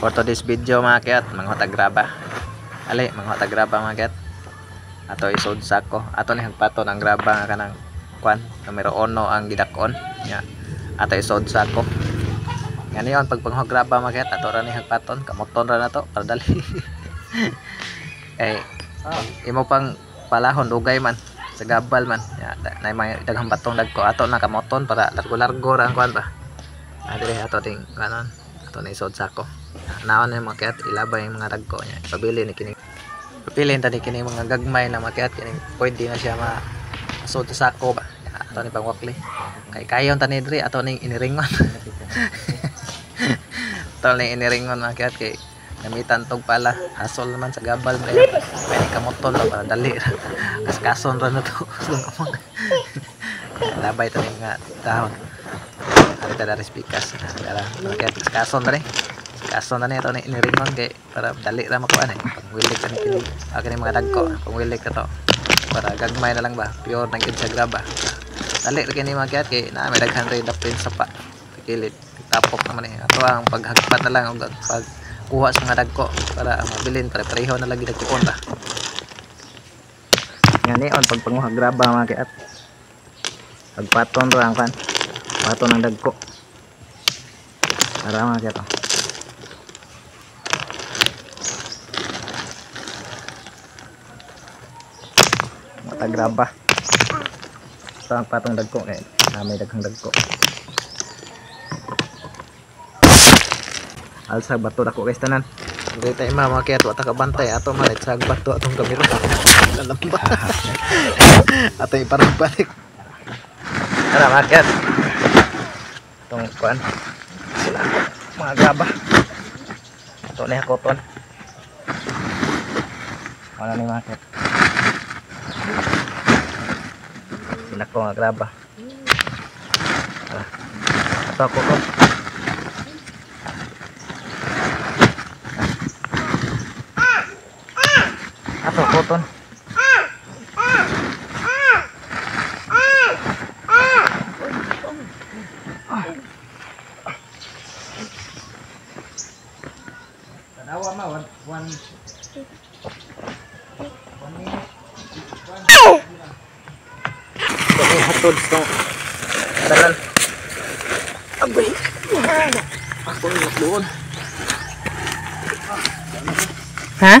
For today's video mga kayat, manghotag graba. Ali, manghotag graba mga kayat. Ato isod sako. Ato ni hagpaton ang graba nga kanang kwan, numero 1 ang gidakon. Nya. Ato isod sako. Ngani on pag panghog graba mga kayat, ato ra ni hagpaton, kamoton ra nato para dali. Eh, imo pang palahon dugay man sa gabal man. Nya, na mga daghang batong dagko ato na kamoton para largo-largo ra ang kwan ba. Adre ato ting kanon. Ato ni isod sako. Naon na mga kayat, ilabay yung mga dagko niya. Pabili ni kini. Pabilin tani kini mga gagmay na mga kayat kini pwede na siya ma-sod sa sako ba. Ato ni pangwakli. Kay kayon tani diri ato ning iniringon. Ato ning iniringon mga kayat kay gamitan tog pala. Hasol naman sa gabal ba. Pwede kamoton ba para dali ra. Kaskason ra na to. Labay tani mga dahon. Ari ta dari spikas. Dara mga kayat kaskason tani. Kaso na niya ito ni iniringon kay para dali ra makuha eh. Pangwilik ani kini kini mga dagko, pangwilik na to. Para gagmay na lang ba, pure nang sa graba. Dali ra kini mga kayat kay naa may daghan ray dapin sa pa sa kilid. Tapok naman eh. Ato ang paghagpat na lang og pagkuha sa mga dagko para mabilin pare-pareho na lang gidagkoon ba. Ngani on pagpanguha graba mga kayat. Pagpaton ra ang kan. Paton ang dagko. Para mga kayat. Oh. Graba. Ito ang patong dagko kay na may daghang dagko. Alsa bato dako guys tanan. Dili tayo ma mga kayat wa ta kabantay ato man sa bato atong kamera. Lalamba. Ato iparang balik. Tara mga kayat. Atong kuan. Sila mga graba. Ato ni hakoton. Wala ni mga kayat. Ko nga graba. Ato ako ko. Ato koton. Tanawa ma one minute. Hatod itong tanan. Abay. Ako yung doon. Ha?